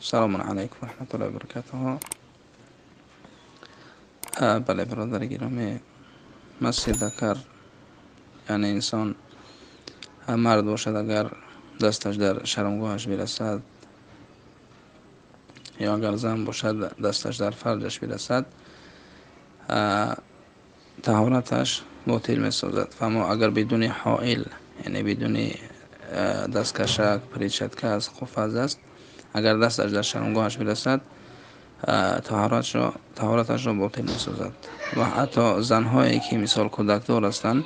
Салому алайкум ва раҳматуллоҳи ва баракатуҳ. Бале, бародари гиромӣ, маси закар, яъне инсон мард бошад, агар дасташ дар шармгоҳаш бирасад, ё агар зан бошад, дасташ дар фарҷаш бирасад, таҳораташ ботил месозад. Аммо агар бидуни ҳоил, яъне бидуни дасткашак, перчатка аст, қуфаз аст, агар дасташ дар шармгоҳаш бирасад, таҳораташро ботил месозад. Ва ҳатто занҳое ки мисол кӯдакдор ҳастанд,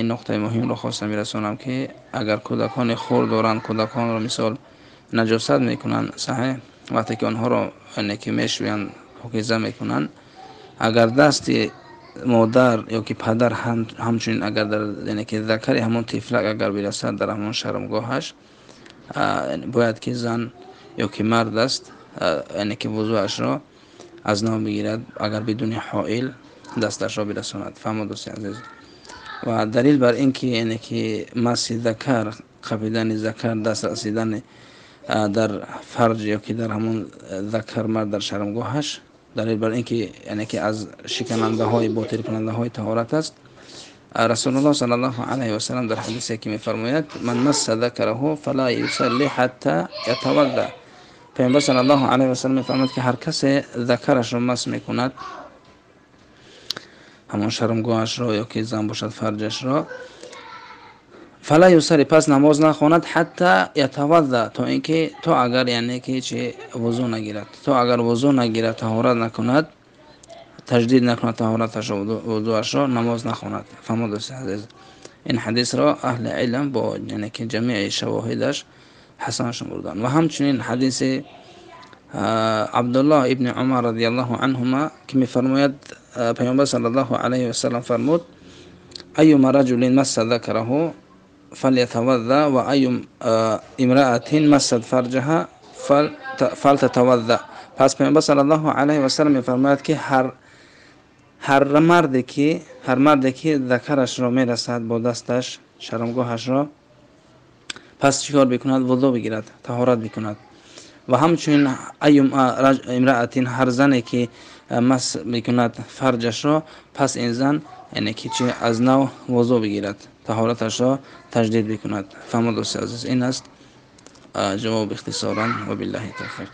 ин нуқтаи муҳимро хостам бирасонам, ки агар кӯдакони хурд доранд, кӯдаконро мисол наҷосат мекунанд, саҳеҳ, вақте ки онҳоро яъне ки мешӯянд, покиза мекунанд, агар дасти модар ё ки падар ҳамчунин агар дар яъне ки закари ҳамон тифлак агар бирасад дар ҳамон шармгоҳаш, бояд ки зан ё ки мард аст, яъне ки вузӯашро аз нав бигирад, агар бидуни ҳоил дасташро бирасонад. Фаҳмо, дӯсти азиз? Ва далил бар ин ки яъне ки маси закар, қапидани закар, даст расидани дар фарҷ ё ки дар ҳамон закар мард дар шармгоҳаш, далил бар ин ки яъне ки аз шиканандаҳои ботилкунандаҳои таҳорат аст. Расулуллоҳ саллаллоҳу алайҳи васаллам дар ҳадисе ки мефармояд: ман масса закараҳу фала юсалли ҳатта ятавадда. Паёмбар саллаллоҳу алайҳи васаллам мефармояд, ки ҳар касе закарашро мас мекунад, ҳамон шармгоҳашро ё ки зан бошад фарҷашро, фала юсалли, пас намоз нахонад, ҳатта ятавадда, то ин ки то агар яъне ки чи вузӯ нагирад, то агар вузӯ нагирад, таҳорат накунад, таҷдид накунад таҳораташро, вузӯашро, намоз нахонад. Фаҳмо, дӯсти азиз, ин ҳадисро аҳли илм бо яъне ки ҷамеи шавоҳидаш ҳасан шумурданд. Ва ҳамчунин ҳадиси Абдуллоҳ ибни Умар радиаллоҳу анҳума, ки мефармояд, Паёмбар саллаллоҳу алайҳи васаллам фармуд: айюма раҷулин масса закараҳу фалятавадда ва айю имраатин массат фарҷаҳа фалтатавадда. Пас Паёмбар саллаллоҳу алайҳи васаллам мефармояд, ки ҳар марде ки закарашро мерасад бо дасташ, шармгоҳашро, пас чӣ кор бикунад? Вузӯ бигирад, таҳорат бикунад. Ва ҳамчунин айюма имраатин, ҳар зане ки мас мекунад фарҷашро, пас ин зан яъне ки чи аз нав вузӯ бигирад, таҳораташро таҷдид бикунад. Фаҳмо, дӯсти азиз, ин аст ҷавоб ихтисоран. Ва биллаҳи тавфиқ.